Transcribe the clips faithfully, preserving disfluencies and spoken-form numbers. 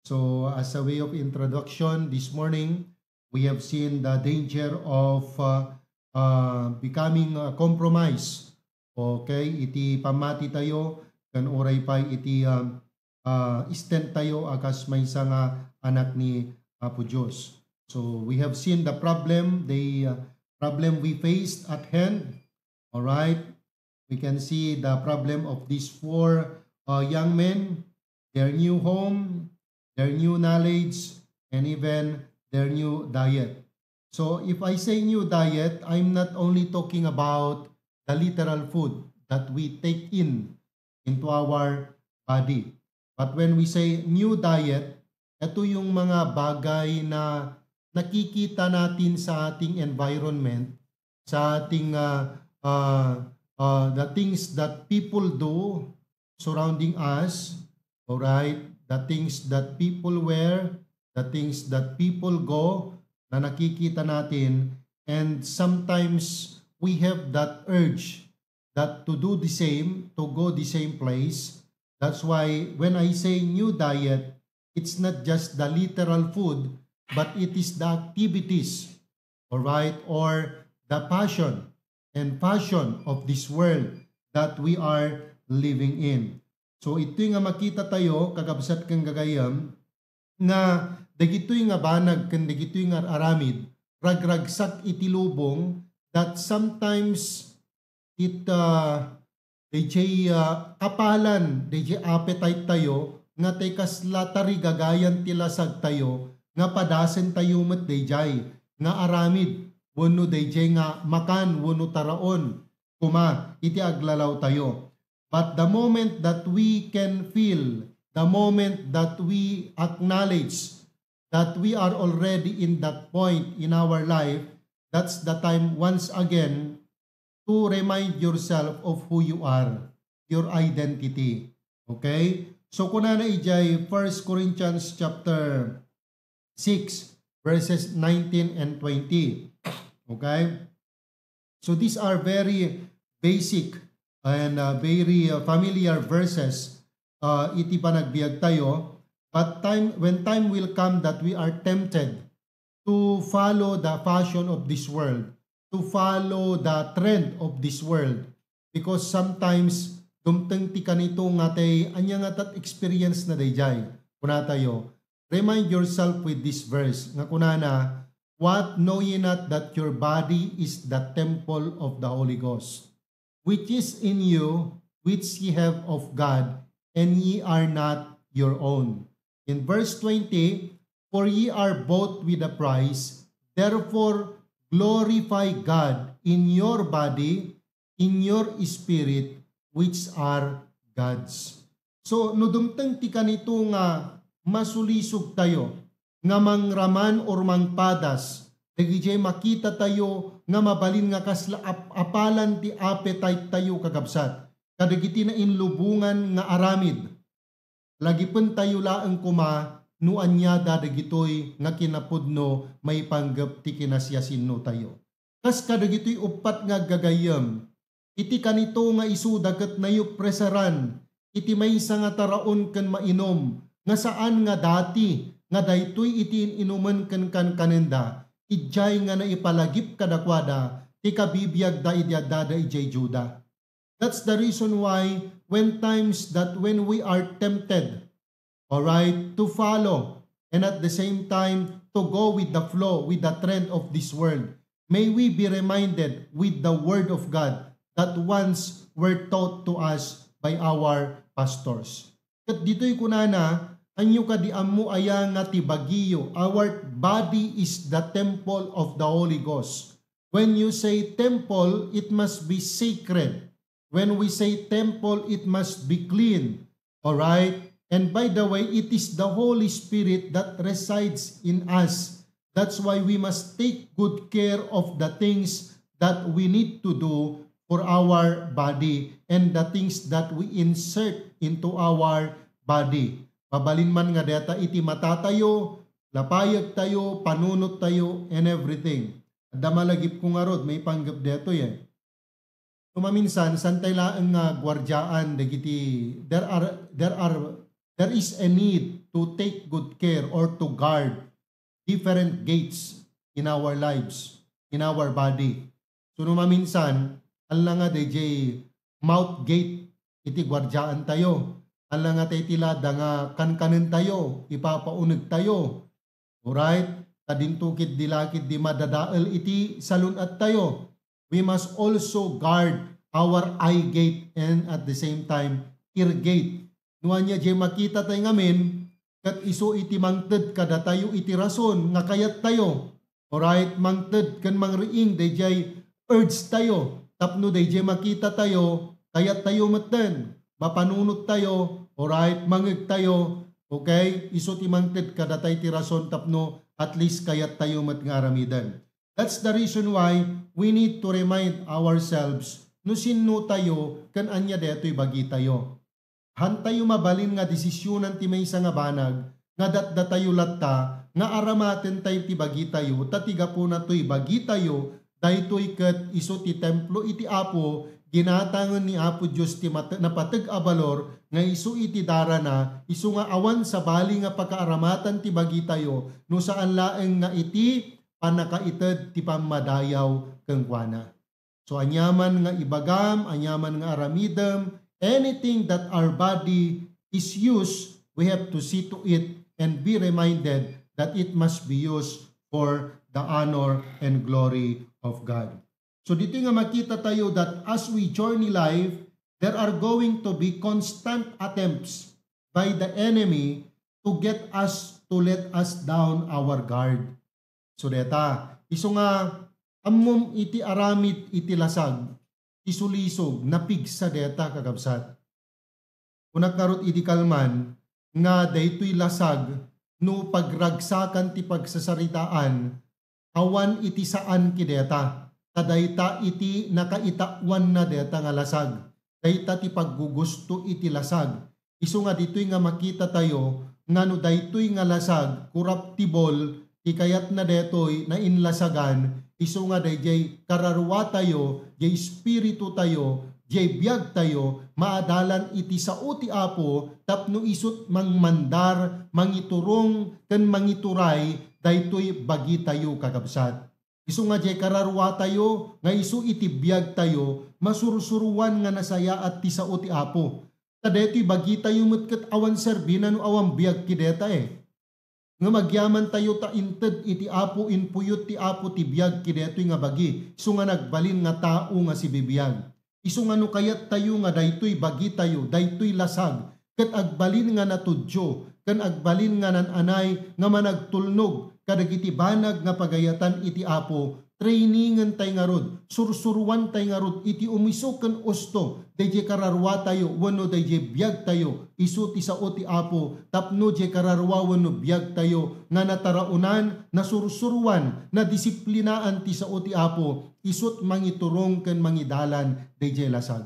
So, as a way of introduction, this morning, we have seen the danger of, uh, uh, becoming a compromise. Okay, iti pammati tayo, ken uray pay iti, um, uh, stand tayo a kas maysa nga anak ni Apo Dios. So, we have seen the problem, the, uh, problem we faced at hand. All right? We can see the problem of these four, uh, young men, their new home, their new knowledge, and even their new diet. So if I say new diet, I'm not only talking about the literal food that we take in into our body. But when we say new diet, ito yung mga bagay na nakikita natin sa ating environment, sa ating, ah, ah, ah, the things that people do surrounding us, all right? The things that people wear, the things that people go, na nakikita natin, and sometimes we have that urge that to do the same, to go the same place. That's why when I say new diet, it's not just the literal food, but it is the activities, all right, or the passion and fashion of this world that we are living in. So, itoy nga makita tayo, kakabsat ken gagayyem, nga dagitoy nga banag ken dagitoy nga aramid, ragragsak iti lubong that sometimes it, ah, dayjay, ah, kapalan, dayjay appetite tayo, nga tay kasla tarigagayan ti lasag tayo, nga padasen tayo met dayjay, nga aramid, wenno dayjay nga makan, wenno taraon, koma, iti aglalaw tayo. But the moment that we can feel, the moment that we acknowledge that we are already in that point in our life, that's the time once again to remind yourself of who you are, your identity. Okay? So, kunana ijay First Corinthians chapter six, verses nineteen and twenty. Okay? So, these are very basic and, uh, very, uh, familiar verses, uh, iti panagbiag tayo. But time, when time will come that we are tempted to follow the fashion of this world, to follow the trend of this world. Because sometimes, dumteng ti kanito nga tay, ania nga tat experience na dayjay. Kuna tayo, remind yourself with this verse, nga kunana, "What, know ye not that your body is the temple of the Holy Ghost, which is in you, which ye have of God, and ye are not your own?" In verse twenty, "For ye are bought with a price, therefore glorify God in your body, in your spirit, which are God's." So, no dumteng ti kanito nga masulisog tayo, nga mangraman or mangpadas, dagijay makita tayo nga mabalin nga kasla ap-, apalan ti appetite tayo, kakabsat, kadagiti nainlubongan nga aramid. Lagipen tayo laeng koma no ania da dagitoy nga kinapudno maipanggep ti kinasiasinno tayo. Kas kadagitoy uppat nga aggagayyem, iti kanito nga isuda ket nayupresaran iti maysa nga taraon ken mainom nga saan nga dati nga daytoy iti in-inumen ken kankanenda, idiay nga naipalagip kadakuada ti kabibiagda idi addada idiay Juda. That's the reason why when times that when we are tempted, all right, to follow and at the same time to go with the flow, with the trend of this world, may we be reminded with the word of God that once were taught to us by our pastors. Ket ditoy kunana, "Ania kadi ammo aya nga ti bagiyo? Our body is the temple of the Holy Ghost." When you say temple, it must be sacred. When we say temple, it must be clean. All right? And by the way, it is the Holy Spirit that resides in us. That's why we must take good care of the things that we need to do for our body and the things that we insert into our body. Mabalin man nga deta iti mata tayo, lapayag tayo, panunot tayo, and everything. Adda malagipko ngarud, maipanggep detoy, eh. No maminsan, saan tay laeng nga guardiaan dagiti, there are, there are, there is a need to take good care or to guard different gates in our lives, in our body. So, no maminsan, alla nga dayjay mouth gate iti guardiaan tayo. Alla nga tay ti lada nga kankanen tayo, ipapauneg tayo. Alright? Ta dinto ketdi la ketdi madadael iti salun-at tayo. We must also guard our eye gate and at the same time, ear gate. No ania jay makita tayo ngamin, ket isu iti mangted kadatayo iti rason nga kayat tayo. Alright? Mangted ken mangriing dayjay urge tayo. Tapno dayjay makita tayo, kayat tayo metten. Mapanunot tayo, alright? Mangeg tayo, okay? Isu ti mangted kadatayo ti rason tapno at least kayat tayo met nga aramiden. That's the reason why we need to remind ourselves no sinno tayo ken ania daytoy bagitayo. Hantayo mabalin nga desisionan ti maysa nga banag nga datdatayo latta nga aramatentayo ti bagitayo, ta ti gapuna toy bagitayo, daytoy ket isu ti templo iti Apo, ginatangen ni Apo Dios ti mate-, napateg a balor nga isu iti darana, isu nga awan sabali nga pakaaramatan ti bagitayo, no saan laeng nga iti pannakaited ti pammadayaw kenkuana. So, aniaman nga ibagam, aniaman nga aramidem, anything that our body is used, we have to see to it and be reminded that it must be used for the honor and glory of God. So, dito nga makita tayo that as we journey life, there are going to be constant attempts by the enemy to get us, to let us down our guard. So deta, isu nga ammom iti aramid iti lasag, ti sulisog, napigsa deta, kakabsat. Kunak ngarud idi kalman nga daytoy lasag no pagragsakan ti pagsasaritaan, awan iti saan ki deta, ta dayta iti nakaitawanna deta nga lasag. Dayta ti paggugusto iti lasag. Isu nga ditoy nga makita tayo nga no daytoy nga lasag, corruptible, ti kayatna daytoy nainlasagan, isu nga dayjay kararua tayo, jay espiritu tayo, jay biag tayo, maadalan iti sao ti Apo tapno isut mangmandar, mangiturong, ken mangituray daytoy bagitayo, kakabsat. Isu nga jay kararua tayo nga isu iti biag tayo, masursuruan nga nasayaat ti sao ti Apo. Ta daytoy bagitayo met ket awan serbina no awan biag ki deta, eh. Ngem agyaman tayo ta inted iti Apo, impuyot ti Apo ti biag ki daytoy nga bagi, isu nga nagbalin nga tao nga sibibiag. Isu nga no kayat tayo nga daytoy bagi tayo, daytoy lasag, ket agbalin nga natudyo, ken agbalin nga nan-anay nga managtulnog kadagiti banag nga pagayatan iti Apo, trainingen tay ngarud, sursuruan tay ngarud iti umiso ken usto, dayjay kararua tayo wenno dayjay biag tayo, isu ti sao ti Apo, tapno jay kararua wenno biag tayo nga nataraonan, nasursuruan, nadisiplinaan ti sao ti Apo, isut mangiturong ken mangidalan dayjay lasag.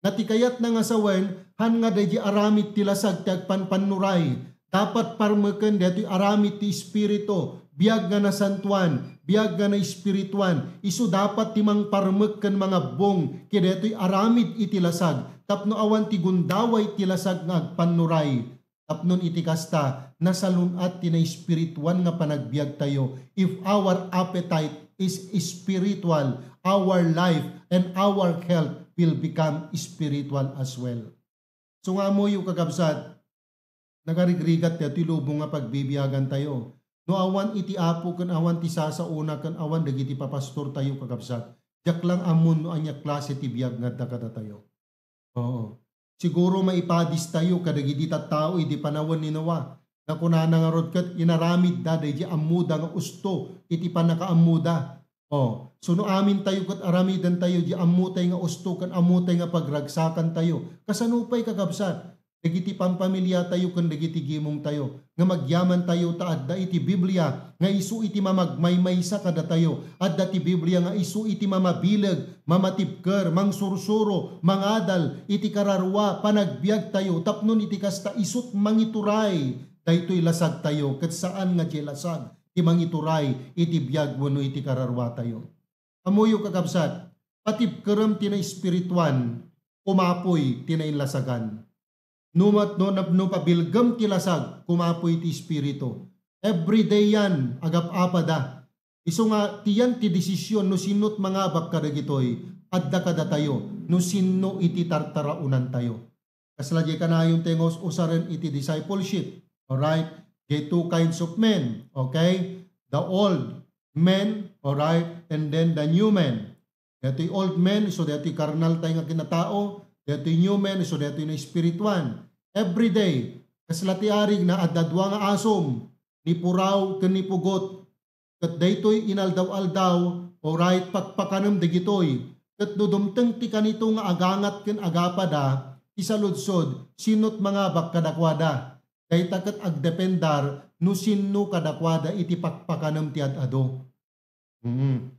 Nga ti kayatna nga sawen, han nga dayjay aramid ti lasag ti agpanpannuray, dapat parmeken daytoy aramid ti Espiritu, biag nga nasantoan, biag nga naespirituan, isu dapat ti mangparmek ken mangabbong ket daytoy aramid iti lasag, tapno awan ti gundaway ti lasag nga agpannuray. Tapnon iti kasta, nasalun-at ti naespirituan nga panagbiag tayo if our appetite is spiritual, our life and our health will become spiritual as well. So nga ammoyo, kakabsat, nagarigrigat ti lubong nga pagbibiagan tayo. No awan iti Apo ken awan ti sasaona ken awan dagiti papastor tayo, kakabsat, diak lang ammon no ania klase ti biag nga adda kadatayo. Oo. Siguro maipadis tayo kadagiti tattao idi panawen ni Noa, nga kunana ngarud ket inaramidda daydi ammoda nga usto iti pannakaammoda. O, so no amin tayo ket aramiden tayo di ammotay nga usto ken ammotay nga pagragsakan tayo, kasano pay, kakabsat, dagiti pampamiliatayo ken dagiti gimongtayo? Ngem agyamantayo ta adda iti Biblia nga isu iti mamagmaymaysa kadatayo. Adda ti Biblia nga isu iti mamabileg, mamatibker, mangsursuro, mangadal iti kararua, panagbiagtayo, tapno iti kasta isut mangituray daytoy lasagtayo, ket saan nga diay lasag ti mangituray iti biag wenno iti kararuatayo. Ammoyo, kakabsat, patibkerem ti naespirituan, umapoy ti nainlasagan. No mat-, no nap-, no pabilgem ti lasag, kumapoy ti Espiritu. Every day yan, agap-apada. Isu nga, ti yan ti desisyon no sinot mangabak kadagitoy, adda kadatayo, no sinno iti tartaraonantayo. Kasla diay kanayon tayo nga us-usaren iti discipleship. Alright? Diay two kinds of men. Okay? The old men, alright? And then the new men. Daytoy old men, isu daytoy karnal tayo nga kinatao. Daytoy new men, isu daytoy na espirituan. Every day, kasla ti arig na adda dua nga asom, ni puraw ken ni pugot. Ket daytoy inaldaw-aldaw, alright, pakpakanem dagitoy. Ket no dumteng ti kanito nga agangat ken agapada, ti saludsod, sinot mangabak kadakuada? Dayta ket agdependar no sinno kadakuada iti pakpakanem ti ad-adu. Mm.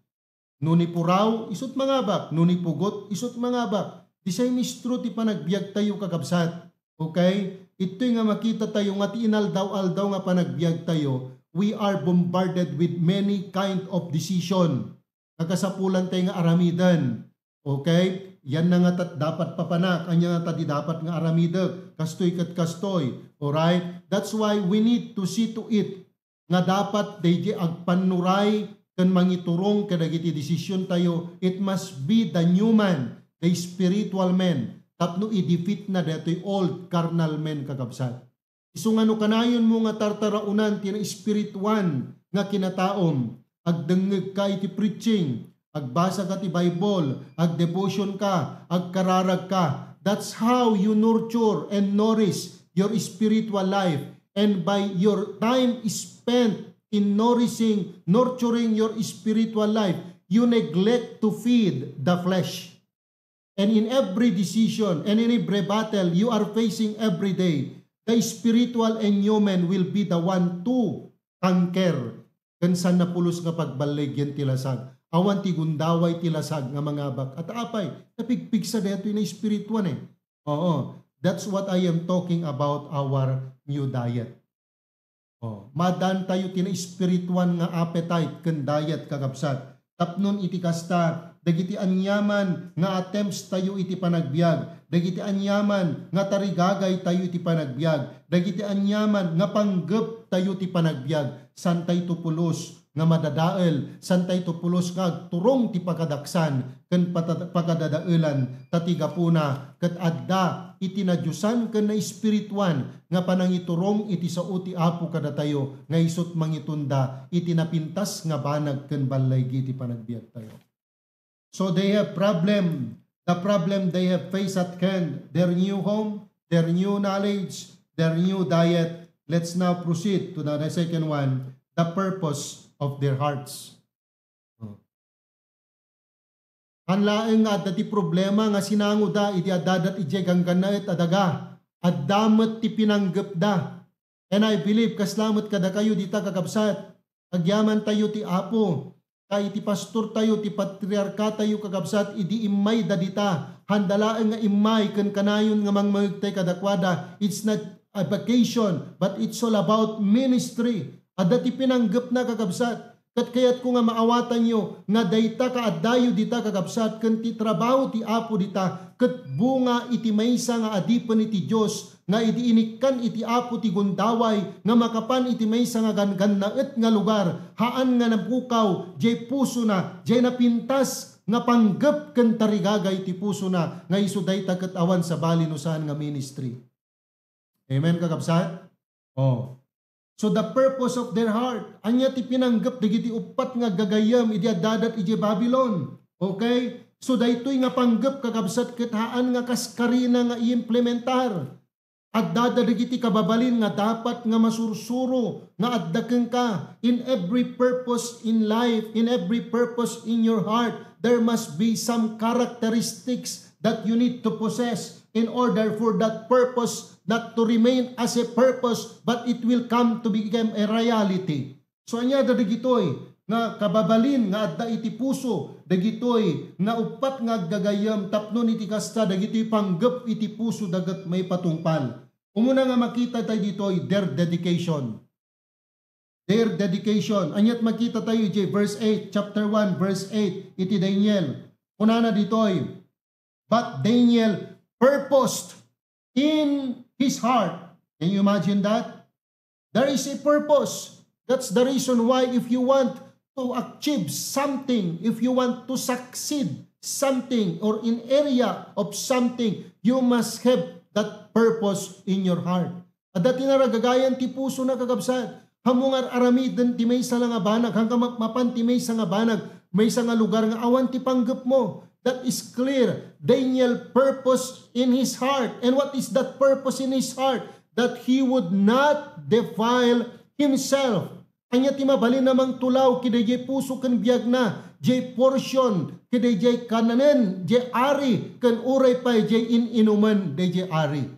No ni puraw, isut mangabak. No ni pugot, isut mangabak. The same is true ti panagbiag tayo, kakabsat. Okay? Itoy nga makita tayo nga ti inaldaw-aldaw nga panagbiag tayo, we are bombarded with many kind of decision. Kakasapulan tayo nga aramiden. Okay? Yan na nga tat-, dapat papanak. Anya nga ta di dapat nga aramidek. Kastoy ket kastoy. Alright? That's why we need to see to it nga dapat daydi agpannuray ken mangiturong kadagiti desisyon tayo, it must be the new man, the spiritual man, tapno i-defeat na daytoy old carnal man, kakabsat. Isu nga no kanayonmo nga tartaraonan ti naespirituan nga kinataom, agdengngeg ka iti preaching, agbasa ka ti Bible, agdevotion ka, agkararag ka. That's how you nurture and nourish your spiritual life. And by your time spent in nourishing, nurturing your spiritual life, you neglect to feed the flesh. And in every decision and in every battle you are facing every day, the spiritual and human will be the one to conquer. Ken saan napulos nga pagballiggen ti lasag. Awan ti gundaway ti lasag nga mangabak. At apay, napigpigsa daytoy na espirituan eh. Oo, that's what I am talking about our new diet. Oh, madan tayo ti naespirituan nga appetite ken diet, kakabsat. Tapnon iti kasta, dagiti aniaman nga attempts tayo iti panagbiag, dagiti aniaman nga tarigagay tayo iti panagbiag, dagiti aniaman nga panggep tayo ti panagbiag, saan tayo pulos nga madadael, saan tayo pulos nga agturong ti pakadaksan ken pata-, pakadadaelan, ta ti gapuna ket adda iti nadiosan ken naespirituan nga panangiturong iti sao ti Apo kadatayo nga isut mangitunda iti napintas nga banag ken ballaygi ti panagbiagtayo. So they have problem. The problem they have faced at hand, their new home, their new knowledge, their new diet. Let's now proceed to the second one, the purpose of their hearts. Oh. Haan laeng nga adda ti problema nga sinangoda idi addadat idiay ganggannaet a daga. Adda met ti pinanggepda. And I believe, kasla met kadakayo dita, kakabsat, agyaman tayo ti Apo. Ta iti pastor tayo, ti patriarka tayo, kakabsat, idi immayda dita, handa laeng nga immay ken kanayon nga mangmangegtay kadakuada. It's not a vacation, but it's all about ministry. Adda ti pinanggepna, kakabsat. Ket kayatko nga maawatanyo nga dayta kaaddayo dita, kakabsat, ken ti trabaho ti Apo dita ket bunga iti maysa nga adipen iti Dios, nga idi inikkan iti Apo ti gundaway nga makapan iti maysa nga ganggannaet nga lugar, haan nga napukaw diay pusona, diay napintas nga panggep ken tarigagay ti pusona, nga isu dayta ket awan sabali no saan nga ministry. Amen, kakabsat? Oh. So the purpose of their heart, ania ti pinanggep dagiti uppat nga aggagayyem idi addadat idiay Babilon? Okay? So daytoy nga panggep, kakabsat, ket haan nga kas karina nga iimplementar. Addada dagiti kababalin nga dapat nga masursuro nga adda kenka. In every purpose in life, in every purpose in your heart, there must be some characteristics that you need to possess in order for that purpose not to remain as a purpose, but it will come to become a reality. So, ania da dagitoy nga kababalin nga adda iti puso dagitoy nga uppat nga aggagayyem tapno iti kasta dagitoy panggep iti puso da ket maipatungpal. Umuna nga makita tayo ditoy, their dedication. Their dedication. Aniat makita tayo iti verse eight, chapter one, verse eight, iti Daniel. Kunana ditoy, "But Daniel purposed in his heart. Can you imagine that? There is a purpose. That's the reason why if you want to achieve something, if you want to succeed something or in area of something, you must have that purpose in your heart. Adda ti naragagayan ti pusona, kakabsat. Ammom nga aramiden ti maysa la nga banag, haan ka ma-, mapan ti maysa nga banag, maysa nga lugar nga awan ti panggepmo. That is clear. Daniel purpose in his heart. And what is that purpose in his heart? That he would not defile himself. Ania ti mabalin a mangtulaw kadaydiay puso ken biagna, diay portion kadaydiay kananen diay ari, ken uray pay diay in-inumen daydiay ari.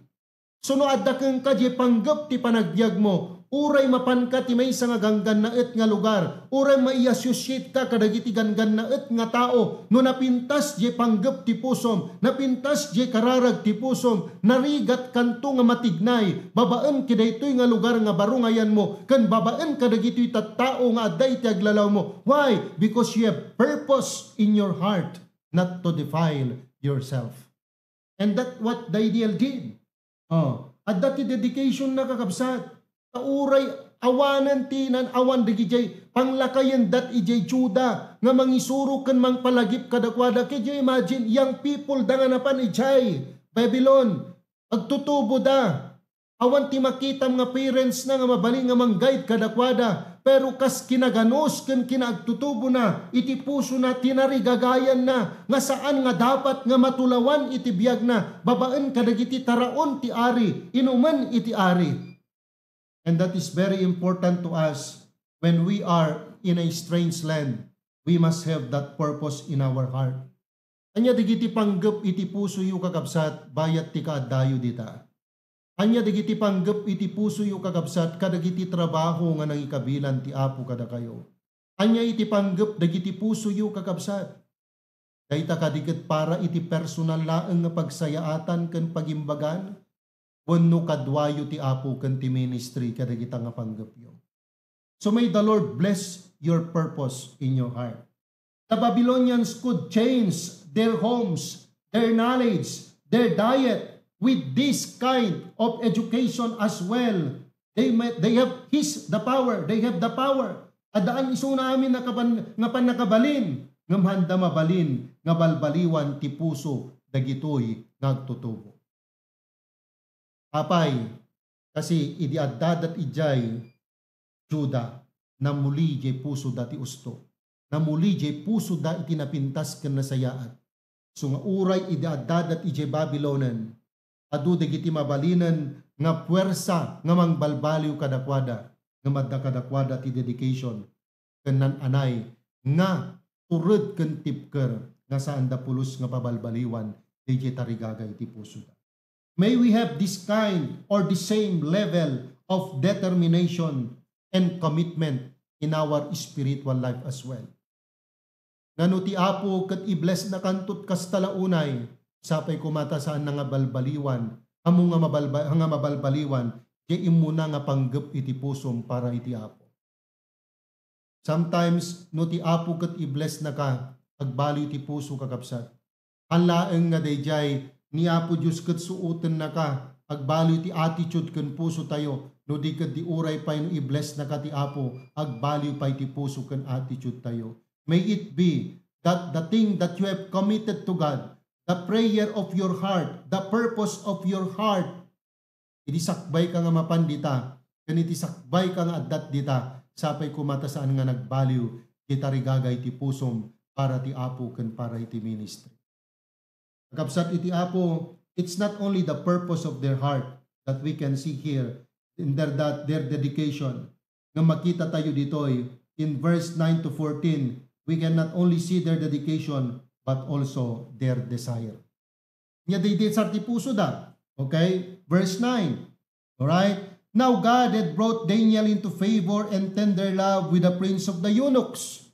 So no adda kenka diay panggep ti panagbiagmo, uray mapanka ti maysa nga ganggannaet nga lugar, uray mai-associate ka kadagiti ganggannaet nga tao, no napintas diay panggep ti pusom, napintas diay kararag ti pusom, narigatkanto nga matignay babaen kadaytoy nga lugar nga baro nga ayanmo, ken babaen kadagitoy tattao nga adda iti aglalawmo. Why? Because you have purpose in your heart not to defile yourself. And that what Daniel did. Oh, adda ti dedication na, kakabsat. Ta uray awanen ti nan-awan dagidiay panglakayen dat idiay Juda nga mangisuro ken mangpalagip kadakuada. Can you imagine, young people da nga napan idiay Babylon, agtutubo da. Awan ti makitam nga parents na nga mabalin nga mang-guide kadakuada, pero kas kinaganus ken kinaagtutubona iti pusona, tinarigagayanna nga saan nga dapat nga matulawan iti biagna babaen kadagiti taraon ti ari, inumen iti ari. And that is very important to us when we are in a strange land. We must have that purpose in our heart. Ania dagiti panggep iti pusoyo, kakabsat, bayat ti kaaddayo dita? Ania dagiti panggep iti pusoyo, kakabsat, kadagiti trabaho nga nangikabilan ti Apo kadakayo? Ania iti panggep dagiti pusoyo, kakabsat? Dayta kadi ket para iti personal laeng nga pagsayaatan ken pagimbagan? Wenno kaduayo ti Apo ken ti ministry kadagita nga panggepyo? So may the Lord bless your purpose in your heart. The Babylonians could change their homes, their knowledge, their diet with this kind of education as well. They may, they have his, the power. They have the power. Addaan isuna amin nga kapan-, nga pannakabalin, ngem haanda mabalin nga balbaliwan ti puso dagitoy nga agtutubo. Apay, kasi idi addadat idiay Juda, namuli diay pusoda ti usto. Namuli diay pusoda iti napintas ken nasayaat. So nga uray idi addadat idiay Babilonen, adu dagiti mabalinen nga puersa nga mangbalbaliw kadakuada, nga madda kadakuada ti dedication ken nan-anay nga tured ken tipker nga saanda pulos nga pabalbaliwan daydiay tarigagay ti pusoda. May we have this kind or the same level of determination and commitment in our spiritual life as well. Nga no ti Apo ket i-bless-nakanto kasta la unay, sapay koma ta saanna nga balbaliwan, ammo nga mabalba-, nga mabalbaliwan, diay immuna nga panggep iti pusom para iti Apo. Sometimes, no ti Apo ket i-bless-naka, agbaliw ti puso, kakabsat. Haan laeng nga daydiay ni Apo Dios ket suotennaka, agbaliw ti attitude ken pusotayo, no di ket di uray pay no i-bless-naka ti Apo, agbaliw pay ti puso ken attitude tayo. May it be that the thing that you have committed to God, the prayer of your heart, the purpose of your heart, idi sakbayka nga mapan dita, ken iti sakbayka nga addat dita, sapay koma ta saan nga nagbaliw ti tarigagay ti pusom para ti Apo ken para iti ministry. Kakabsat iti Apo, it's not only the purpose of their heart that we can see here in their, that, their dedication, nga makita tayo ditoy in verse nine to fourteen, we can not only see their dedication, but also their desire. Nia daydi sarti pusoda. Okay? Verse nine. All right? Now God had brought Daniel into favor and tender love with the prince of the eunuchs.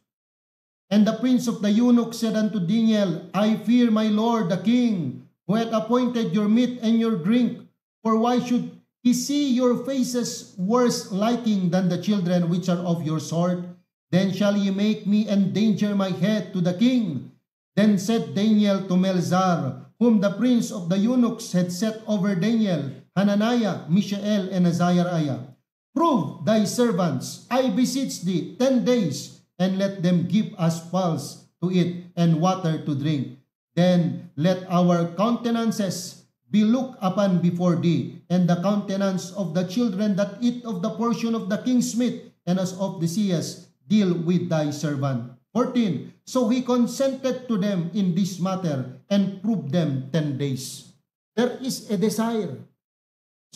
And the prince of the eunuchs said unto Daniel, I fear my lord the king, who hath appointed your meat and your drink. For why should he see your faces worse liking than the children which are of your sort? Then shall ye make me endanger my head to the king. Then said Daniel to Melzar, whom the prince of the eunuchs had set over Daniel, Hananiah, Mishael, and Azariah, "Prove thy servants, I beseech thee, ten days, and let them give us pulse to eat and water to drink. Then let our countenances be looked upon before thee, and the countenance of the children that eat of the portion of the king's meat, and as of the sias, deal with thy servant." Fourteen, "So he consented to them in this matter, and proved them ten days." There is a desire.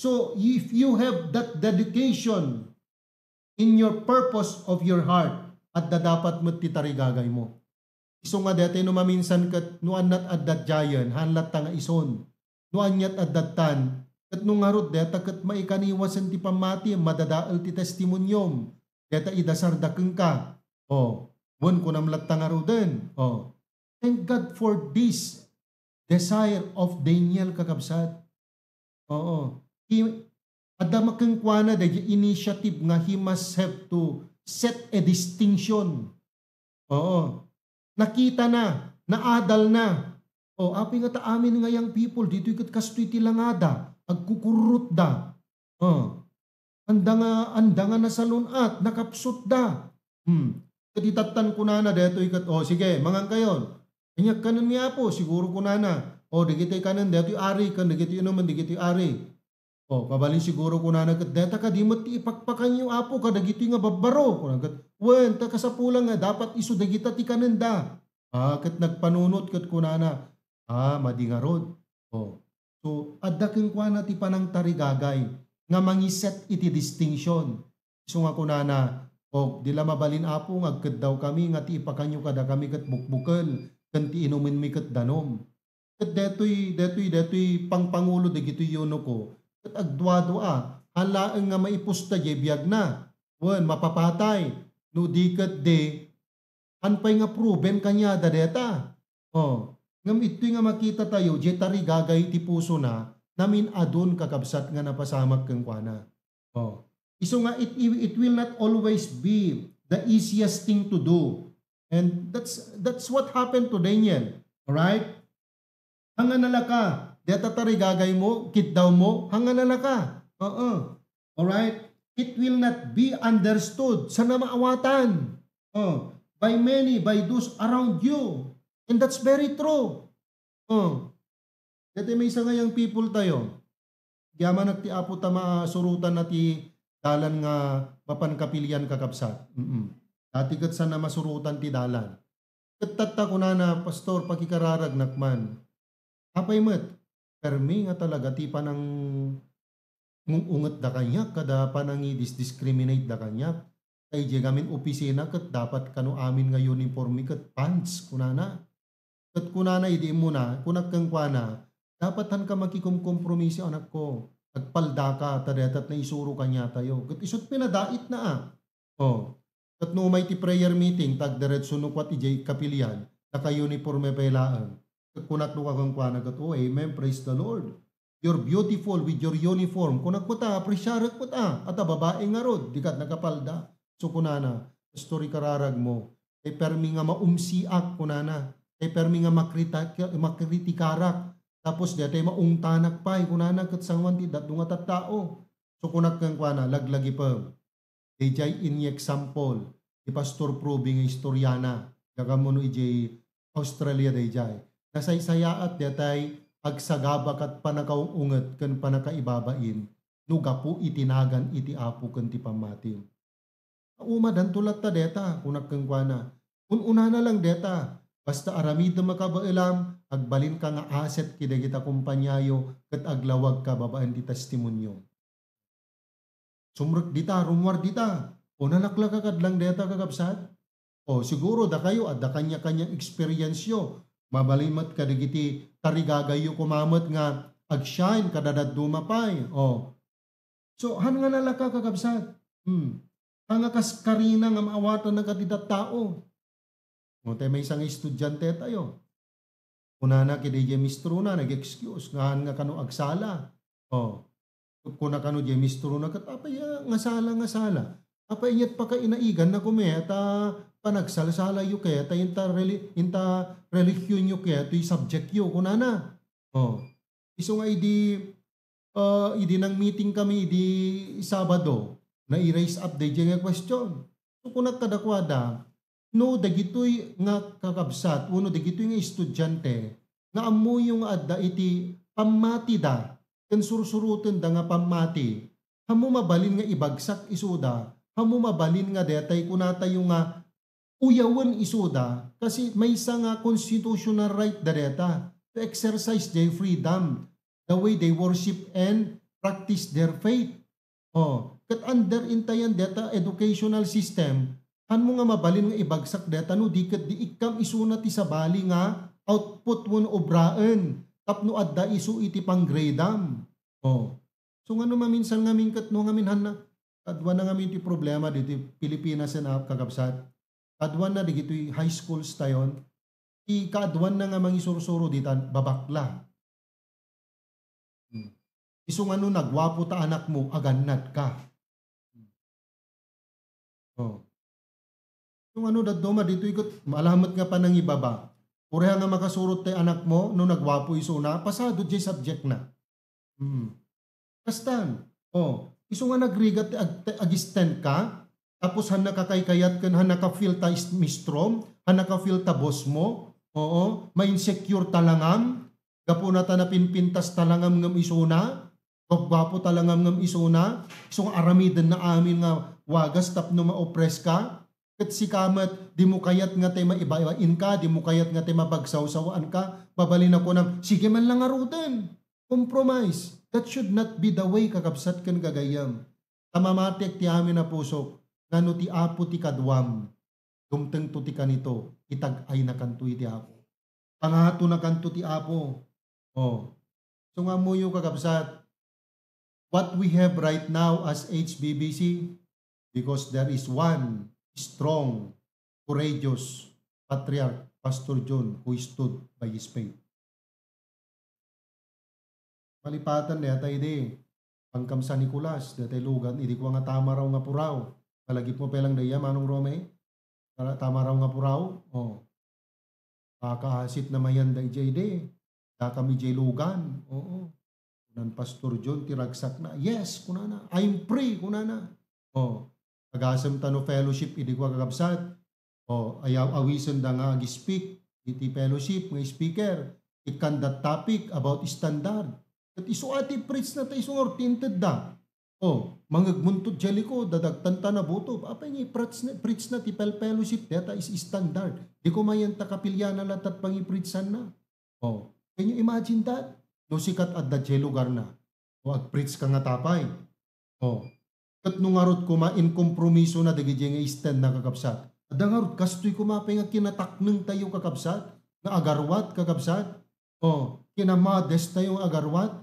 So, if you have that dedication in your purpose of your heart, adda dapat met ti tarigagaymo. Isu nga daytoy no maminsan ket no annat adda giant, haan latta nga isun. No aniat adda tan, ket no ngarud dayta ket maikaniwasen ti pammati, madadael ti testimoniom. Dayta idasarda kenka. O, wen kunam latta ngaruden. O, thank God for this desire of Daniel, kakabsat. Oo. He, adda makenkuana daydi initiative nga he must have to set a distinction. Oo. Nakita na, naadal na. O, apay nga ta amin nga young people, ditoy ket kastoy ti langada, agkukurrotda. O. Anda nga, anda nga nasalun-at, nakapsutda. Hmm. Ket itattan kunana daytoy ket, "O, sige, mangan kayon. Aniak kanen ni Apo," siguro kunana. "O, dagitoy kanen daytoy ari, ken dagitoy inumen dagitoy ari." O, kabalin siguro kunana ket, "Dayta kadi met ti ipakpakanyo, Apo, kadagitoy nga babbaro." Kunana ket, "Wen, ta kasapulan nga dapat isu dagita ti kanenda." A, ket nagpanunot ket kunana, "A, madi ngarud." O. So, adda kenkuana ti panangtarigagay nga mangiset iti distinction. Isu nga kunana, "O, di la mabalin, Apo, nga agkeddawkami nga ti ipakanyo kadakami ket bukbukel, ken ti inumenmi ket danum." Ket daytoy, daytoy, daytoy pangpangulo dagitoy eunuko, ket agduadua, haan laeng nga maipusta diay biagna, wen mapapatay, no di ket di, haan pay nga proven kaniada dayta. O, ngem ittoy nga makitatayo, diay tarigagay ti pusona, namin-adun, kakabsat, nga napasamak kenkuana. O, isu nga it, it will not always be the easiest thing to do. And that's, that's what happened to Daniel. Alright? Hangan a laka, dayta tarigagaymo, kiddawmo, hangan a laka. Oo. Alright? It will not be understood. Saan a maawatan? O, by many, by those around you. And that's very true. O. Daytoy maysa nga young people tayo. Agyamanak ti Apo ta masurotanna ti dalan nga mapan kapilian, kakabsat. Mm. Dati ket saan a masurotan ti dalan. Ket tatta kunana, "Pastor, pakikararagnak man." Apay met, permi nga talaga ti panang-, ngung-ungetda kaniak, kada panangidisdiscriminateda kaniak. Ta idiay ngamin opisina ket dapat kano amin nga uniforme ket pants, kunana. Ket kunana idi immuna, kunak kenkuana, "Dapat hanka makikomkompromiso, anakko. Agpaldaka, ta dayta ti naisuro kaniatayo." Ket isut pinadaitna a. O, ket no umay ti prayer meeting, ta agdiretso no kuat idiay kapilian, naka-uniforme pay laeng. Ket kunak no kakenkuana ket, "Oh, amen, praise the Lord. You're beautiful with your uniform." Kunak met a, apresiarek met a, ata babai ngarud, di ket nakapalda. So kunana, "Pastor, ikararagmo, tay permi nga maumsiak," kunana, "tay permi nga makrita-, makritikarak, tapos daytay maungtanak pay," kunana, "ket sangoan ti dadduma a tattao." So kunak kenkuana, "Laglagipem. Daydiay ini-example ni Pastor Proby nga istoriana, diak ammo no idiay Australia daydiay. Nasaysayaat daytay agsagaba ket pannakaung-unget ken pannakaibabain no gapu iti nagan iti Apo ken ti pammatim." "Umadanto latta dayta," kunak kenkuana. "Un-unana lang dayta. Basta aramidem a kabaelam, agbalinka nga aset kadagita kompaniayo ket aglawagka babaen ti testimoniom." Sumrek dita, rummuar dita. O, nalaklakakad lang dayta, kakabsat. O, siguro dakayo, adda kaniakaniang experience-yo. Mabalin met kadagiti tarigagayyo koma met nga ag-shine kada dadduma pay. O. So, haan nga nalaka, kakabsat. Hmm. Haan nga kas karina nga maawatanna kadagiti tattao. No, tay maysa nga estudiante tayo. Kunana kadi diay mistrona, nag-excuse, nga haan nga kano agsala. O, kuna kano diay mistrona, ket apay a, nga sala, nga sala. Apay ket pakainaiganna koma, ta panagsalsalayo ket, ta inta reli-, inta religionyo ket, toy subjectyo, kunana. O, isu nga idi ah, idi nang-meeting kami idi Sabado, nai-raise up daydiay nga question. So, kunak kadakuada, no dagitoy nga kakabsat wenno dagitoy nga estudiante nga ammoyo nga adda iti pammatida ken sursurotenda nga pammati, ammo mabalin nga ibagsak isuda? Ammo mabalin nga detay kunatayo nga uyawen isuda, kasi maysa nga constitutional right da deta to exercise their freedom, the way they worship and practice their faith. Oh, ket under intayan deta educational system, hanmo nga mabalin nga ibagsak deta no di ket di ikkam isuna ti sabali nga output wenno obraen tapno adda isu iti panggradeam. Oh. So, ngano maminsan ngamin ket no ngamin hanna, kaduana ngamin ti problema ditoy Pilipinas, a, kakabsat. Kaduana dagitoy high schools tayon, ti kaduana nga mangisursuro ditan, babakla. Hmm. Isu ngano nagwapo ta anakmo, agannad ka. Oh. Yung ano, dadduma ditoy ket, malamet nga panangibaba. Uray nga makasurot tay anakmo, no nagwapo isuna, pasado jay subject na. Hmm. Kastan, oh, isu nga nagrigat ti ag-, ti ag-stand ka, tapos han nakakaykayat ken han naka-feel ta is-, mistrom, han naka-feel ta boss mo, oo, ma-insecure ta langam, gapuna ta napinpintas ta langam ngem isuna, gapgapu ta langam ngem isuna, isu nga aramidenna amin nga wagas tapno ma-oppress ka, ket sika met, dimo kayat nga tay maibabain ka, dimo kayat nga tay mapagsawsawaan ka, mabalin a kunam, sige man la ngaruden. Compromise. That should not be the way, kakabsat ken gagayyem. Ta mamatiek ti amin a pusok, nga no ti Apo ti kaduam, dumtengto ti kanito, itag-aynakanto iti Apo. Pangatonakanto ti Apo. Oh. So nga ammoyo, kakabsat, what we have right now as H B B C, because there is one strong, courageous patriarch, Pastor John, who stood by his faith. Malipatan dayta idi, pangkam San Nicolas, dayta lugan, idi kua nga tamaraw nga puraw. Malagipmo pay lang dayta, Manong Rome? Tara, tamaraw nga puraw? Oh. Pakaasit na mayan dayta idi. Dakami jay lugan. Oo. Kunan Pastor John, ti ragsakna. "Yes," kunana. "I'm free," kunana. Oh. Agasem ta no fellowship, idi kua, kakabsat. Oh, ayaw, awisenda nga ag-speak iti fellowship nga speaker. Ikkan that topic about standard. Ket isu a ti preach na ta isu nga ortintedda. Oh, mangegmunto jay likud, dadagtan ta nabutob. Apay nga i-preach na, preach na ti pel-, fellowship, deta is standard. Di ko mayen ta kapiliana latat pangipreachanna. Oh, can you imagine that? No sikat adda jay lugar na. O agpreach ka nga tapay. Oh. Ket no ngarud koma inkompromiso na dagiti nga stand na, kakabsat. Adda ngarud kastoy koma pay nga kinatakneng tayo, kakabsat, nga agarwat, kakabsat. Oh, kinamades tayo nga agarwat.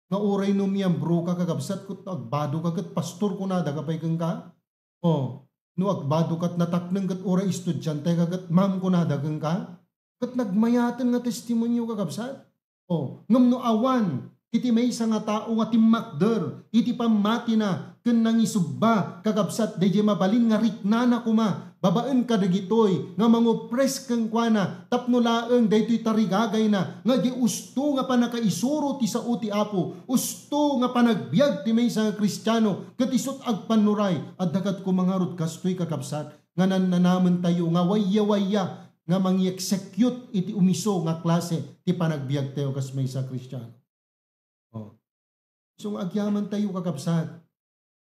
Nga uray no miyembro ka, kakabsat, ket agbado ka, ket pastor kunada ka pay kenka. Oh, no agbado kat natakneng ket uray estudiante ka ket ma'am kunada kenka. Ket nagmayaten nga testimonio, kakabsat. Oh, ngem no awan iti maysa nga tao nga timmakder iti pammatina ken nangisubba, kakabsat, daydiay mabalin nga riknana koma babaen kadagitoy nga mangopres kenkuana tapno laeng daytoy tarigagayna nga di usto nga pannakaisuro ti sao ti Apo, usto nga panagbiag ti maysa nga Kristiano, ket isut' agpannuray, adda ket koma ngarud kastoy, kakabsat, nga nannanamentayo nga wayawaya nga mangi-execute iti umiso nga klase ti panagbiagtayo kas maysa a Kristiano. Oh. So, nga agyamantayo, kakabsat,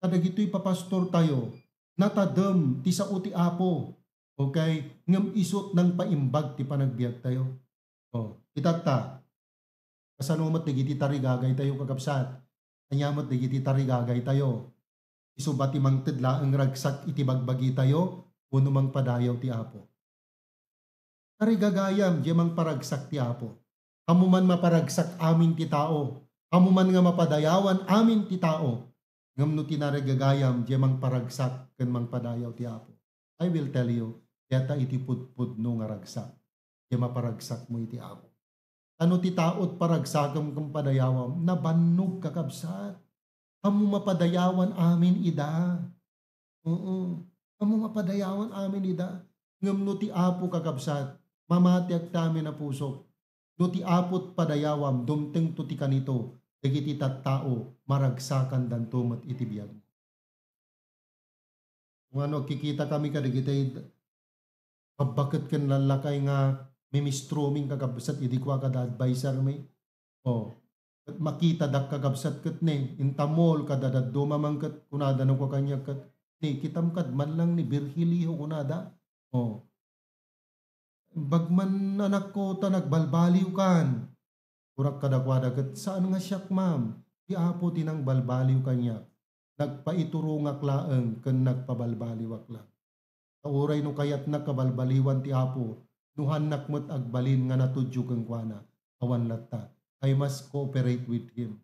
kadagitoy papastortayo, natadem ti sao ti Apo, okay? Ngem isut' nangpaimbag ti panagbiagtayo. Oh, itatta, kasano met dagiti tarigagaytayo, kakabsat? Ania met dagiti tarigagaytayo? Isu ba ti mangted laeng ragsak iti bagbagitayo, wenno mangpadayaw ti Apo? Tarigagayam, diay mangparagsak ti Apo. Ammo man maparagsak amin ti tao. Ammo man nga mapadayawan amin ti tao. Ngem no ti narigagayam, diay mangparagsak ken mangpadayaw ti Apo. I will tell you, dayta iti pudpudno nga ragsak. Diay maparagsak mo iti Apo. Ta no ti tao ti paragsakem ken padayawam, nabannog, kakabsat. Ammo mapadayawan amin ida. Oo. Ammo mapadayawan amin ida. Ngem no ti Apo, kakabsat, mamatiak ti amin a pusok. No ti Apo ti padayawam, dumtengto ti kanito, dagiti tattao, maragsakandanto met iti biagmo. Ngano, agkikitakami kadagiti babbaket ken lallakay nga mimistroming kakabsat idi kua kada adviser mi. O, ket makitadak kakabsat ket ne, inta mall kada dadduma man ket kunada no kua kaniak ket, "Ne, kitam kad man lang ni Virgilio," kunada. O, "Bagman, anakko, ta nagbalbaliwkan." Kunak kadakuada ket, "Saan nga siak, ma'am. Ti Apo ti nangbalbaliw kaniak. Nagpaiturongak laeng ken nagpabalbaliwak lang. Ta uray no kayatnak kabalbaliwan ti Apo, no haannak met agbalin nga natudyo kenkuana, awan latta. I must cooperate with him."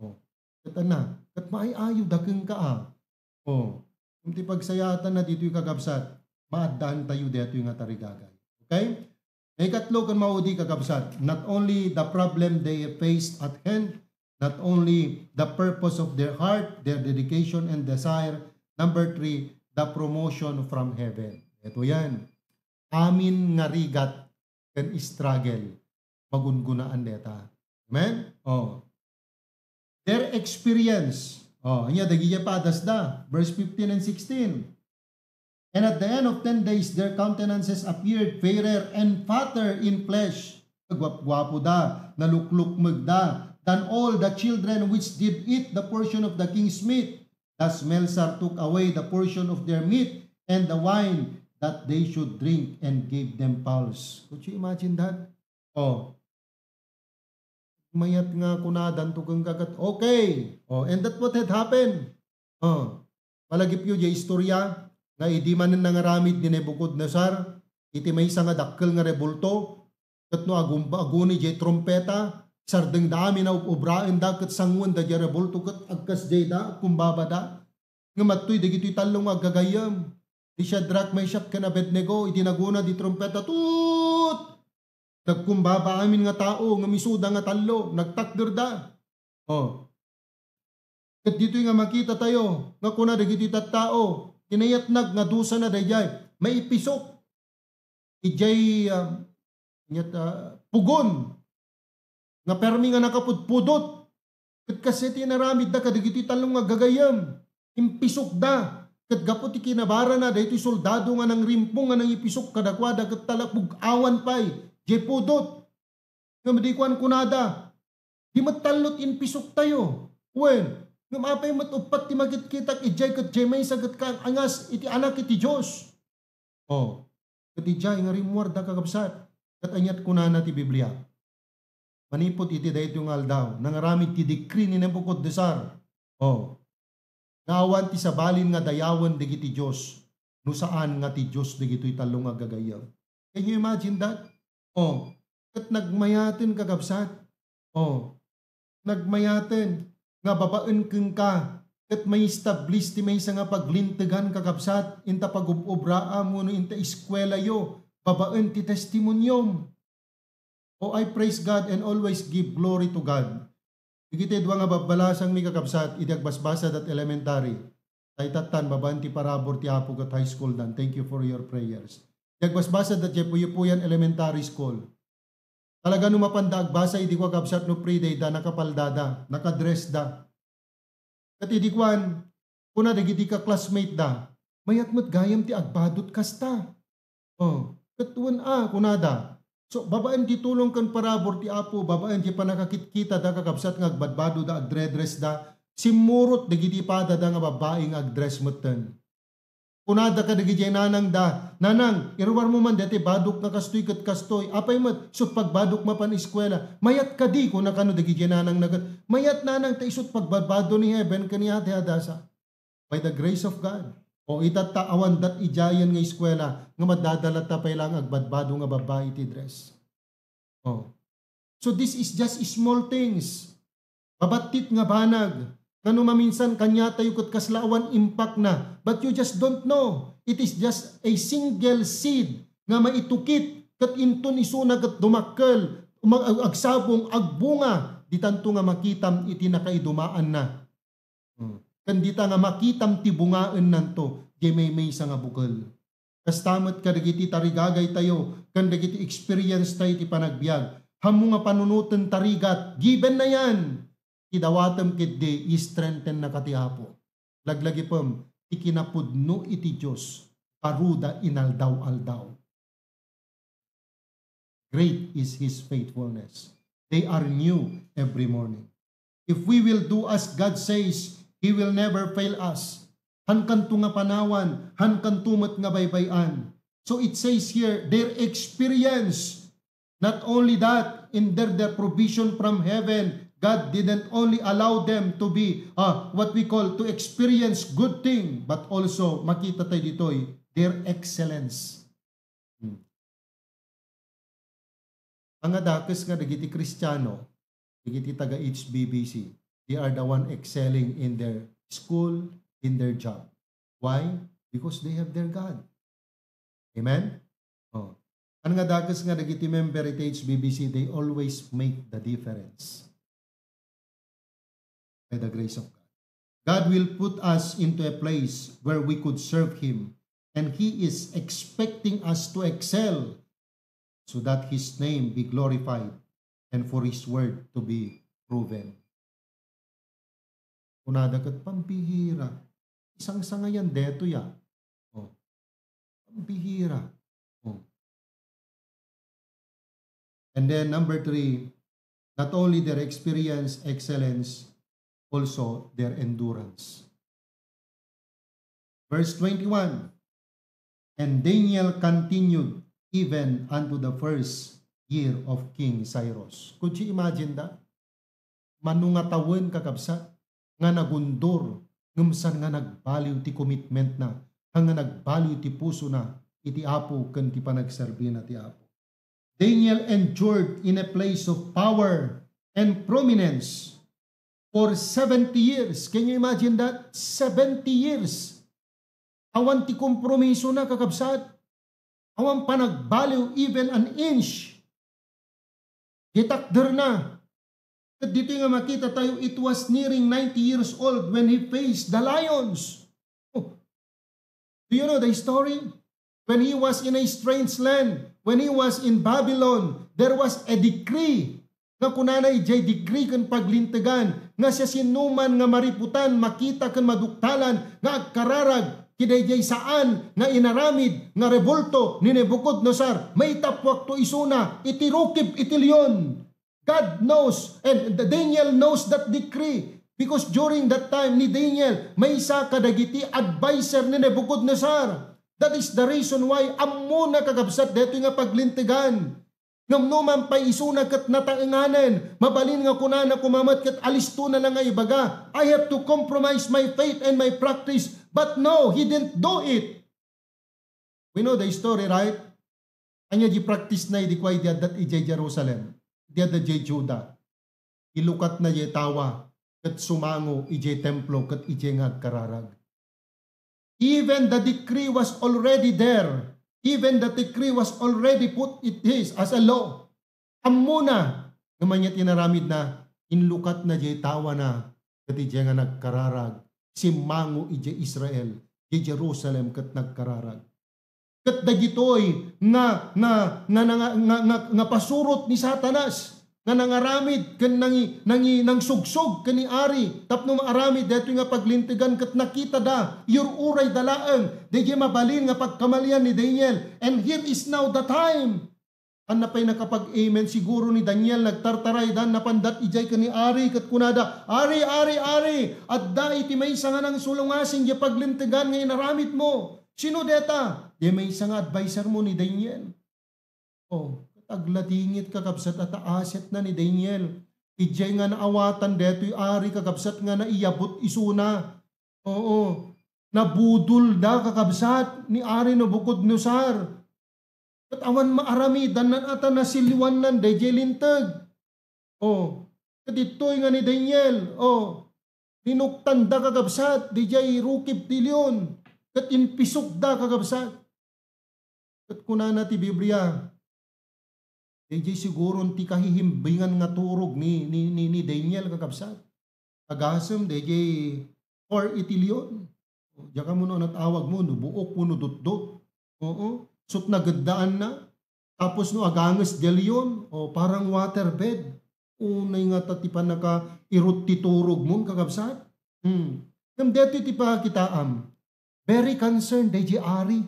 O. Ket anna, ket maay-ayo da kenka a. O. Ngem ti pagsayaatanna ditoy, kakabsat, maaddaantayo daytoy nga tarigagay. Okay? Ikatlo ken maudi, kakabsat, not only the problem they faced at hand, not only the purpose of their heart, their dedication and desire. Number three, the promotion from heaven. Ito yan. Amin nga rigat ken struggle, magungunaan deta. Amen? Oh. Their experience. Oh, ania dagiti padasda. Verse fifteen and sixteen. "And at the end of ten days, their countenances appeared fairer and fatter in flesh." Guapguapoda, naluklukmegda, "than all the children which did eat the portion of the king's meat. Thus Belshazzar took away the portion of their meat and the wine that they should drink and gave them pulse." Could you imagine that? Oh. Mayat nga kunadanto kenka ket, "Okay." Oh, and that what had happened. Oh. Palagipyo diay istorya nga idi manen nangaramid ni Nebuchadnezzar iti maysa nga dakkel nga rebulto, ket no agumba-, aguni diay trumpeta, sardengda amin a ub-ubraenda ket sanguenda diay rebulto ket agkasdiayda, agkumbabada. Ngem adtoy dagitoy tallo nga aggagayyem, ni Shadrach, Meshach, ken Abednego, idi naguna di trumpeta, tut! Nagkumbaba amin nga tao, ngem isuda nga tallo, nagtakderda. Oh. Ket ditoy nga makitatayo nga kuna dagiti tattao, kinayatnak nga dusana daydiay, maipisok idiay, ah, inyat, ah, pugon nga permi nga nakapudpudot. Ket kastoy ti inaramidda kadagiti tallo nga aggagayyem. Impisokda. Ket gapu ti kinabarana daytoy soldado nga nangrimpong nga nangipisok kadakuada ket talakbog awan pay diay pudot. Ngem idi kuan kunada, "Di met tallo ti impisoktayo." Wen, ngem apay met uppat ti makitkitak idiay ket diay maysa ket kaangas iti Anak iti Dios? Oh, ket idiay nga rimmuarda, kakabsat. Ket aniat kunana ti Biblia? Manipud iti daytoy nga aldaw, nangaramid ti decree ni Nebuchadnezzar. Oh, nga awan ti sabalin nga dayawen dagiti dios, no saan nga ti Dios dagitoy tallo nga aggagayyem. Can you imagine that? Oh, ket nagmayaten, kakabsat. Oh, nagmayaten nga babaen kenka, ket ma-establish ti maysa nga paglintegan, kakabsat, inta pagub-obraam wenno inta eskuelayo, babaen ti testimoniom. Oh, I praise God and always give glory to God. Dagiti dua nga babbalasangmi, kakabsat, idi agbasbasad at elementary, tay tattan babaen ti parabur ti Apo ket high school dan. Thank you for your prayers. Idi agbasbasad at diay Puyupuyan Elementary School, talaga no mapanda agbasa idi kua, kabsat, no pre-day da, nakapaldada, nakadress da. Ket idi kuan, kuna dagiti ka-classmate da, "Mayat met gayam ti agbadot kasta." Oh, ket wen a, kunada. So, babaen ti tulong ken parabur ti Apo, babaen ti pannakakitkitada, kakabsat, nga agbadbadoda, agdredressda, simmurot dagiti padada nga babbai nga agdress metten. Kunada kadagiti nanangda, "Nanang, iruarmo man daytoy badok nga kastoy ket kastoy. Apay met, isut' pagbadok mapan eskuela." "Mayat kadi?" kuna kano dagiti nanangna ket, "Mayat, nanang, ta isut' pagbadbado ni heaven ken ni Ate Hadasa." By the grace of God. O, itatta, awan dat idiayen nga eskuela nga madadalatta pay laeng agbadbado nga babbai iti dress. Oh. So this is just small things. Mabattit nga banag nga no maminsan kaniatayo ket kasla awan impakna, but you just don't know. It is just a single seed nga maitukit ket inton isuna ket dumakkel, umag-, ag-, agsabong, agbunga, ditanto nga makitam iti nakaidumaanna. Hmm. Ken dita nga makitam ti bungaennanto, diay maymaysa nga bukel. Kasta met kadagiti tarigagaytayo ken dagiti experience tayo iti panagbiag. Ammo nga panunoten tarigat, given na yan. Ti dawatem ketdi, i-strengthen-naka ti Apo. Laglagipem ti kinapudno iti Dios, baruda inaldaw-aldaw. Great is His faithfulness. They are new every morning. If we will do as God says, He will never fail us. Hankanto nga panawan, hankanto met nga baybay-an. So it says here, their experience, not only that, in their, their provision from heaven, God didn't only allow them to be, uh, what we call, to experience good thing, but also, makita tayo ditoy, their excellence. Hmm. Ang dakes nga dagiti Kristiano, dagiti taga H B B C, they are the one excelling in their school, in their job. Why? Because they have their God. Amen? Oh. Ang dakes nga dagiti member iti H B B C, they always make the difference. By the grace of God. God will put us into a place where we could serve Him, and He is expecting us to excel so that His name be glorified and for His word to be proven. Kunada ket, "Pambihira. Isangsangayan detoy, ah." Oh. Pambihira. Oh. And then number three, not only their experience, excellence, also their endurance. Verse twenty-one, "And Daniel continued even unto the first year of King Cyrus." Could you imagine that? Mano nga tawen, kakabsat, nga nagundur, ngem saan nga nagbaliw ti commitment-na, haan nga nagbaliw ti pusona iti Apo ken ti panagserbina ti Apo. Daniel endured in a place of power and prominence for seventy years. Can you imagine that? Seventy years. Awan ti kompromisona, kakabsat. Awan panagbaliw, even an inch. Diay takderna. Ket ditoy nga makita tayo, it was nearing ninety years old when he faced the lions. Oh. Do you know the story? When he was in a strange land, when he was in Babylon, there was a decree nga kunana idiay decree ken paglintegan nga siasinoman nga mariputan, makita ken maduktalan nga agkararag iti daydiay saan nga inaramid nga rebulto ni Nebuchadnezzar, maitappuakto isuna iti rukib iti leon. God knows, and Daniel knows that decree, because during that time ni Daniel, maysa kadagiti adviser ni Nebuchadnezzar. That is the reason why ammona, kakabsat, daytoy nga paglintegan. Ngem no man pay isuna ket nataenganen, mabalin nga kunana koma met ket, "Alistona la nga ibaga, I have to compromise my faith and my practice." But no, he didn't do it. We know the story, right? Ania di practice-na idi kua idi adda idiay Jerusalem, idi adda idiay Juda? Ilukatna diay tawa, ket sumango idiay templo ket idiay nga agkararag. Even the decree was already there. Even the decree was already put it is as a law. Ammona nga ania ti inaramidna, inlukatna diay tawana ket idiay nga nagkararag, simmango idiay Israel, idiay Jerusalem ket nagkararag. Ket dagitoy nga, nga, nga, nga, nga, nga, nga pasurot ni Satanas, nga nangaramid ken nangi-, nangi-, nangsugsog ken ni ari tapno maaramid daytoy nga paglintegan, ket nakitada, iyur-urayda laeng daydiay mabalin nga pagkamalian ni Daniel. And here is now the time. Ania pay nakapag-amen siguro ni Daniel, nagtartaraydan, napandat idiay ken ni ari, ket kunada, "Ari, ari, ari, adda iti maysa nga nangsulungasing diay paglintegan nga inaramidmo." Sino dayta? Diay maysa nga adviser mo ni Daniel. Oh, agladingit, kakabsat, a ta asetna ni Daniel. Idiay nga naawatan daytoy ari, kakabsat, nga naiyabut isuna. Oo. Nabudolda, kakabsat, ni Ari Nabucodonosor. Ket awan maaramidanna a ta nasiliwannan daydiay linteg. Oh, ket ditoy nga ni Daniel, oh, rinuktanda, kakabsat, daydiay rukib ti leon, ket impisokda, kakabsat. Ket kunana ti Biblia, daydiay siguron ti kahihimbingan nga turog ni, ni, ni, ni Daniel, kakabsat. Agasem daydiay four iti leon. Diak ammo no ania ti awag mo, no buok wenno dutdot. Oo. Sut nageddaanna. Tapos no aganges diay leon, o, parang waterbed. Unay nga ta ti pannakairut ti turogmon, kakabsat. Hmm. Ngem daytoy ti pakakitaam. Very concerned daydiay ari.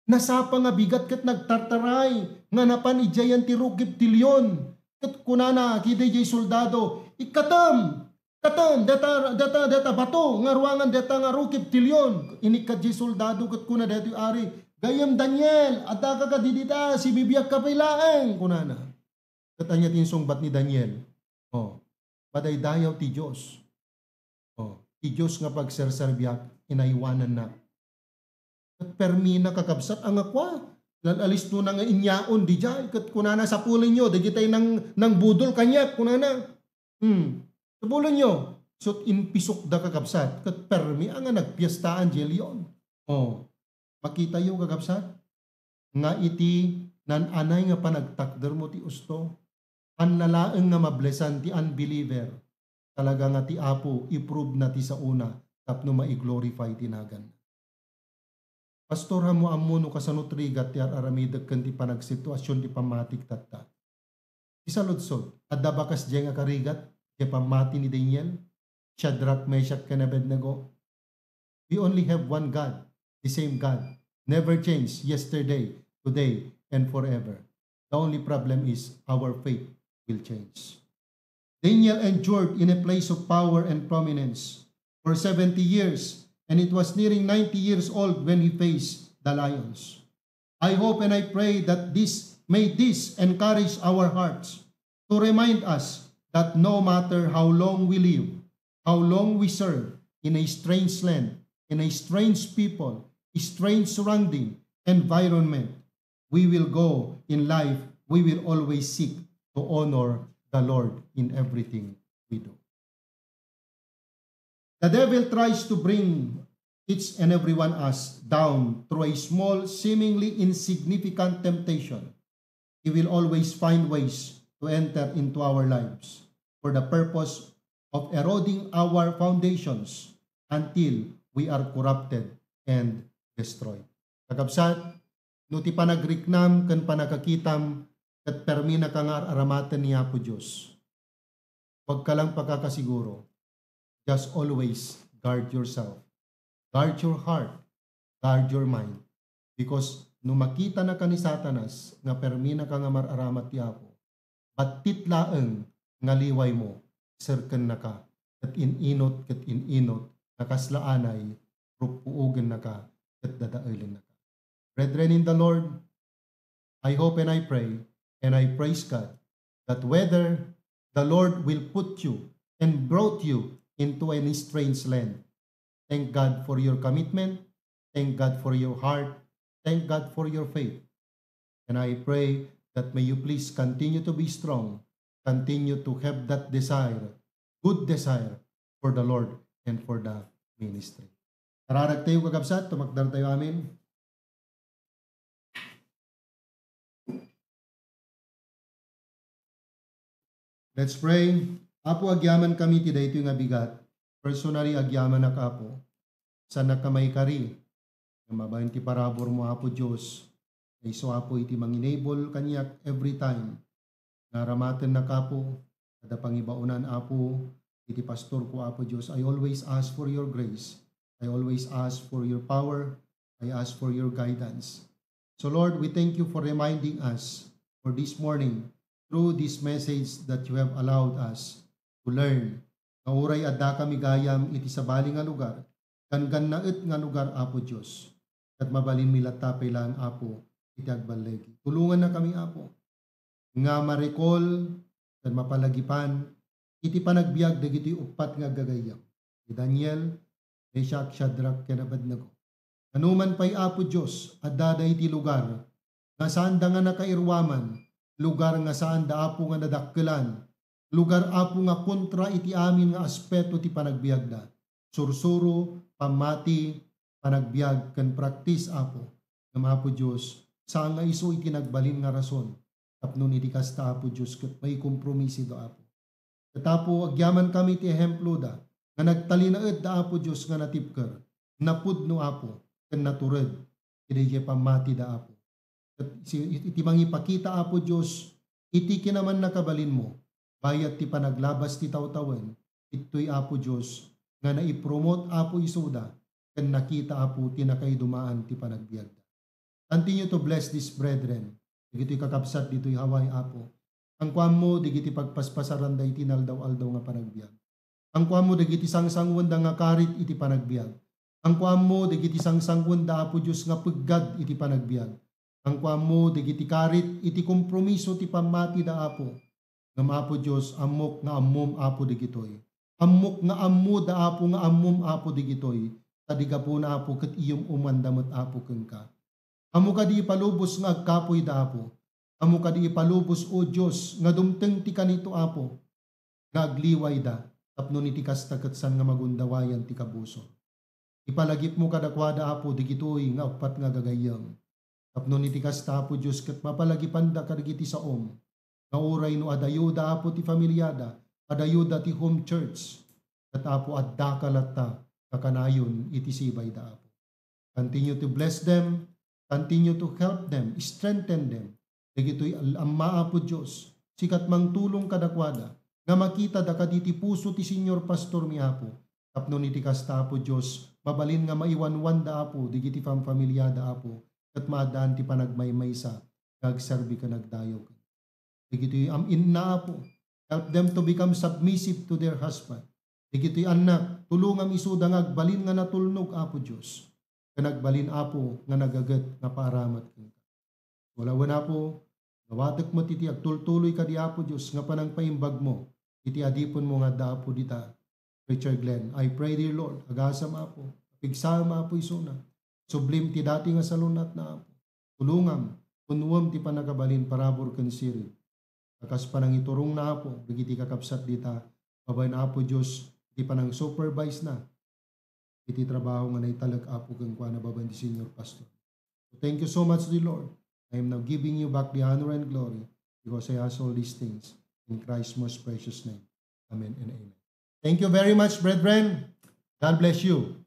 Nasapa nga bigat ket nagtartaray nga napan idiayan ti rukib ti leon. Ket kunana kadaydiay soldado, "Ikkatem! Ikkatem! Deta, deta, deta bato nga ruangan deta nga rukib ti leon." Inikkat diay soldado ket kuna daytoy ari, "Gayyem, Daniel, addaka kadi dita, sibibiagka pay laeng," kunana. Ket ania ti insungbat ni Daniel? Oh, madaydayaw ti Dios. Oh, ti Dios nga pagserserbiak, inaywanannak. Ket permi na, kakabsat, a nga kua, nalalisto na nga inyaon didiay, ket kunana, "Sapulenyo dagitay nang, nangbudol kaniak," kunana. Hmm. "Sapulenyo." Ket impisokda, kakabsat, ket permi a nga nagpiestaan diay leon. Oh. Makitayo, kakabsat, nga iti nan-anay nga panagtakdermo ti usto, anna laeng nga mablesan ti unbeliever, talaga nga ti Apo i-prove na ti saona tapno mai-glorify ti naganna. Pastor, ammo-ammo no kasano ti rigat ti ar-aramidek ken ti panagsituasion ti pammatik tatta. Isaludsod, adda ba kasdiay nga karigat diay pammati ni Daniel, Shadrach, Meshach, ken Abednego? We only have one God, the same God, never changed yesterday, today, and forever. The only problem is our faith will change. Daniel endured in a place of power and prominence for seventy years, and it was nearing ninety years old when he faced the lions. I hope and I pray that this, may this encourage our hearts to remind us that no matter how long we live, how long we serve in a strange land, in a strange people, strange surrounding, environment, we will go in life, we will always seek to honor the Lord in everything we do. The devil tries to bring each and every one us down through a small, seemingly insignificant temptation. He will always find ways to enter into our lives for the purpose of eroding our foundations until we are corrupted and destroyed. Kakabsat, no ti panagriknam ken panakakitam ket perminaka nga ar-aramaten ni Apo Dios, huwagka lang pakakasiguro. Just always guard yourself. Guard your heart. Guard your mind. Because no makitanaka ni Satanas nga perminaka nga mar-aramat ti Apo, battit laeng nga liwaymo, serkennaka, ket in-inut ket in-inut nga kasla anay, ruppuogennaka ket dadaelennaka. Brethren in the Lord, I hope and I pray and I praise God that whether the Lord will put you and brought you into a strange land, thank God for your commitment, thank God for your heart, thank God for your faith. And I pray that may you please continue to be strong, continue to have that desire, good desire for the Lord and for the ministry. Kararag tayo, kakabsat, tumakdar tayo, amen. Let's pray. Apo, agyamankami ti daytoy nga bigat. Personally, agyamanak, Apo. Saannak a maikari nga mabain ti paraburmo, Apo Dios. Nga isu, Apo, iti manginable kaniak every time nga aramatennak, Apo, kada pangibaonan, Apo, iti pastorko, Apo Dios. I always ask for your grace. I always ask for your power. I ask for your guidance. So, Lord, we thank you for reminding us for this morning through this message that you have allowed us to learn. Nga uray adda kami gayam iti sabali nga lugar, ganggannaet nga lugar, Apo Dios, ket mabalinmi latta pay laeng, Apo, iti agballigi. Tulonganna kami, Apo, nga marikol ken mapalagipan iti panagbiag dagiti uppat nga aggagayyem, ni Daniel, Meshach, Shadrach, ken Abednego. Manoman pay, Apo Dios, adda daydi lugar nga saanda nga nakairuaman, lugar nga saanda, Apo, nga nadakkelan, lugar, Apo, nga kontra iti amin nga aspeto ti panagbiagda. Sursuro, pammati, panagbiag, ken praktis, Apo. Ngem, Apo Dios, saan nga isu iti nagbalin nga rason tapno iti kasta, Apo Dios, ket maikompromisida, Apo. Ket, Apo, agyamankami ti ehemploda nga nagtalinaedda, Apo Dios, nga natibker, napudno, Apo, ken natured iti daydiay pammatida, Apo. Ket si-, iti mangipakita, Apo Dios, iti kinamannakabalinmo, bayat ti panaglabas ti tawtawen, ditoy Apo Dios nga naipromot Apo isuda, ken nakita Apo ti nakaidumaan ti panagbiagda. Continue to bless these brethren, dagitoy kakabsat ditoy Hawaii, Apo. Angkuammo dagiti pagpaspasaranda iti naldaw-aldaw nga panagbiag. Angkuammo dagiti sangsanguenda nga karit iti panagbiag. Angkuammo dagiti sangsanguenda, Apo Dios, nga peggad iti panagbiag. Angkuammo dagiti karit iti kompromiso ti pammatida, Apo. Ngem, Apo Dios, ammok nga ammom, Apo, dagitoy. Ammok nga ammoda, Apo, nga ammom, Apo, dagitoy. Ta di gapuna, Apo, ket iyum-umanda met, Apo, kenka. Ammo kadi ipalubos nga agkapoyda, Apo? Ammo kadi ipalubos, O Dios, nga dumteng ti kanito, Apo, nga agliwayda, tapno iti kasta ket saan nga magundawayan ti kabusor? Ipalagipmo kadakuada, Apo, digitoy nga uppat nga gagayyem. Tapno iti kasta, Apo Dios, ket mapalagipanda kadagiti saom, nga uray no adayoda, Apo, ti familiada, adayoda ti home church, ket, Apo, addaka latta nga kanayon iti sibayda, Apo. Continue to bless them, continue to help them, strengthen them. Dagitoy al-, amma, Apo Dios, sika ti mangtulong kadakuada, nga makitada kaditi puso ti senior pastor mi, Apo. Tapno iti kasta, Apo Dios, mabalin nga maiwanwanda, Apo, dagiti famfamiliada, Apo, ket maaddaan ti panagmaymaysa nga agserbi ken agdayaw. Dagitoy am-, inna, Apo, help them to become submissive to their husband. Dagitoy annak, tulongam isuda nga agbalin nga natulnog, Apo Dios, ken agbalin, Apo, nga nagaget nga paaramat kenka. Wen, Apo, dawatek met iti agtultuloy kadi, Apo Dios, nga panangpaimbagmo iti adipenmo nga adda, Apo, dita, Richard Glenn. I pray, dear Lord, agasam, Apo, pigsaem, Apo, isuna. Sublim ti dati nga salun-atna, Apo. Tulongam, punnuem ti pannakabalin, parabur ken sirib. Kas panangiturongna, Apo, dagiti kakabsat dita, babaen, Apo Dios, iti panang-supervise na iti trabaho nga naitalek, Apo, kenkuana babaen ti senior pastor. Thank you so much, dear Lord. I am now giving you back the honor and glory because I ask all these things in Christ's most precious name. Amen and amen. Thank you very much, brethren. God bless you.